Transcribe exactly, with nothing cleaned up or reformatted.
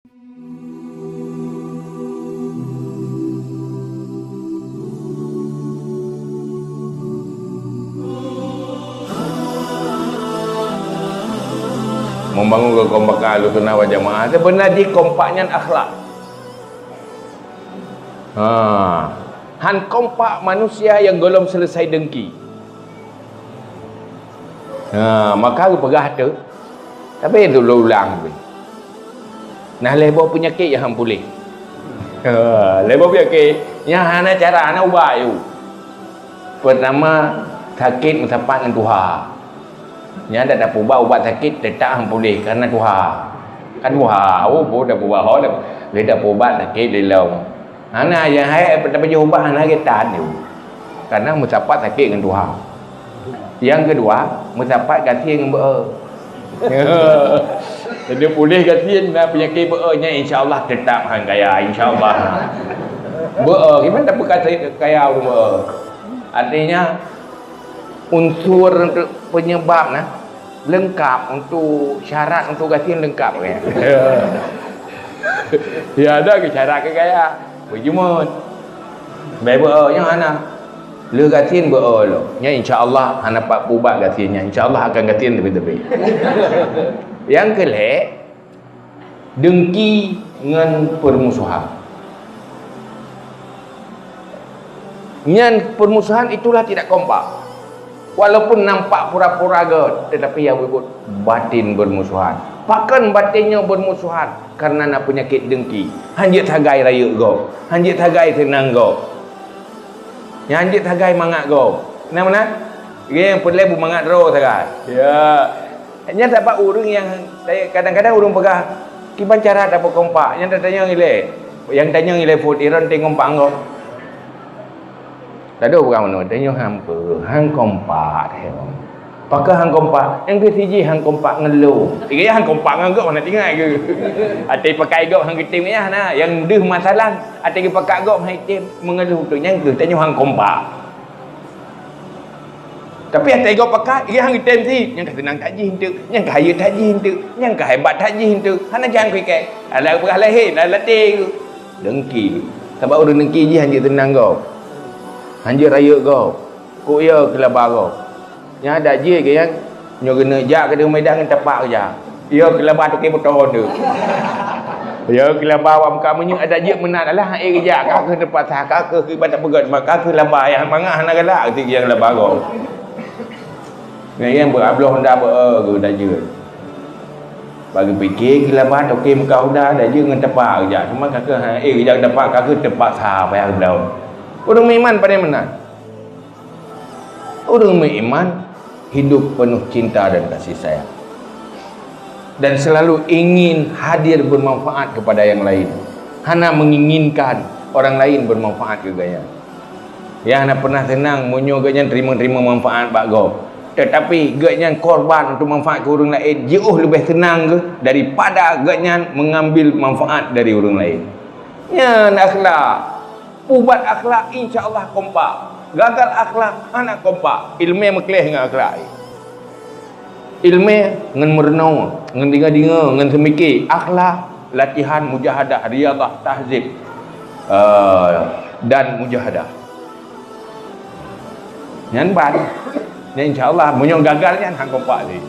Membangun kekompakan Ahlussunnah wal Jamaah, sebeuna jih kompak nyan akhlak. Ha. Han kompak manusia nyang gohlom selesai dengki. Ha, maka geupeugah tu. Tapi dulu ulang. Nah, lhèe boh peunyakét nyang han puléh. Ha, lhèe boh peunyakét nyang hana cara, hana ubat yue. Pertama, sakét meusapat ngon tuha. Nyan dak tapeuubat, ubat sakét teutap han puléh karena tuha. Kan tuha, oh, boh tapeuubat ho dah. Lé tapeuubat sakét lé lom. Hana, nyang hai tapajoh ubat hana geutan yue. Karena meusapat sakét ngon tuha. Nyang keudua, meusapat gasien ngon beu-e. Jadi puléh gasien na peunyakét beu-e nyan insya Allah teutap han kaya, insya Allah. Beu-e, gimana tapeukatai kaya ureueng beu-e? Artinya, unsur untuk penyebab na lengkap, untuk syarat untuk gasien lengkap kan. Ya, ada ke syarat ke gaya? Beujeumeut. Baik beu-e nyan hana. Lheueh gasien beu-e lom. Nyan insya Allah hana pat peuubat gasien nyan. Insya Allah akan gasien teupie-teupie. Nyang keulhèe, dengki ngon permusuhan. Nyan permusuhan itulah tidak kompak. Walaupun nampak pura-pura göt, tetapi ya bubut batin bermusuhan. Pakon batin nyoe bermusuhan? Karena na peunyakét dengki. Han jeuet sagai rayeuk gob, han jeuet sagai seunang gob. Nyan han jeuet sagai mangat gob. Nah, meunan? Nyang peureulèe beumangat droe sagai. Ya. Nyan sabab ureueng nyang, kadang-kadang ureueng peugah, "Kiban cara tapeukompak?" Nyan tatanyong ilèe. Nyang tanyong ilèe phon, "Droeneuh teuh kompak ngon gob?" Tado peugah meunoe, "Tanyoe han peu, han kompak, he." Pakon han kompak? Nyang keu siji han kompak ngon lôn. Tiga han kompak ngon gob, hana teuingat keu. Até pakat gob han geutem yah na. Nyang deuh masalah, até geupakat gob han item, meungeuluh tu nyang keu tanyoe han kompak. Tapi até gob pakat, nyang han geutem cit, nyang ka seunang that jih eunteuk, nyang ka hayeu that jih eunteuk, nyang ka hebat that jih eunteuk. Hana jih han kuiket. Alah peugah lahé, lam até geuh. Dengki. Sabab ureueng dengki jih han jeuet seunang gob. Han jeuet rayeuk gob. Kok ya keulaba gob. Nyang ada jih geuh nyan, nyoe geuneuk jak keudéh Medan ngon tapak geujak. Ya keulaba toke moto tu. Ya keulaba awak muka meunyoe ada jeuet meunan, alah, eh, geujak, ka keuh teupaksa, ka keuh kiban tapeugöt, maka keuh laba nyang mangat hana galak, keuti nyang laba gob. Nyan nyang beu abloh honda beu, eh, geuh da jeuet. Bagi pikir keulaba toke muka honda da jeuet ngon tapak geujak. Cuma ka keuh, eh, geujak tapak, ka keuh teupaksa payah geubloe. Ureueng meuiman pandai meunan. Ureueng meuiman hidup penuh cinta dan kasih sayang, dan selalu ingin hadir bermanfaat kepada yang lain, hana menginginkan orang lain bermanfaat keu gobnyan. Nyang hana pernah seunang meunyoe gobnyan teurimong-teurimong manfaat bak gob, tetapi gobnyan korban untuk manfaat keu ureueng laén, jiôh leubeh seunang geuh daripada gobnyan mengambil manfaat dari ureueng laén. Nyan akhlak. Pubat akhlak, insya Allah kompak. Gagal akhlak, hana kompak. Ileumèe meukleh ngon akhlak. Ileumèe ngon meurunoe, ngon deungö-deungö, ngon seumike. Akhlak, latihan, mujahadah, riyadah, tahzib, eh, dan mujahadah. Nyan ban. Nyan insya Allah, meunyoe gagal nyan, han kompak lé.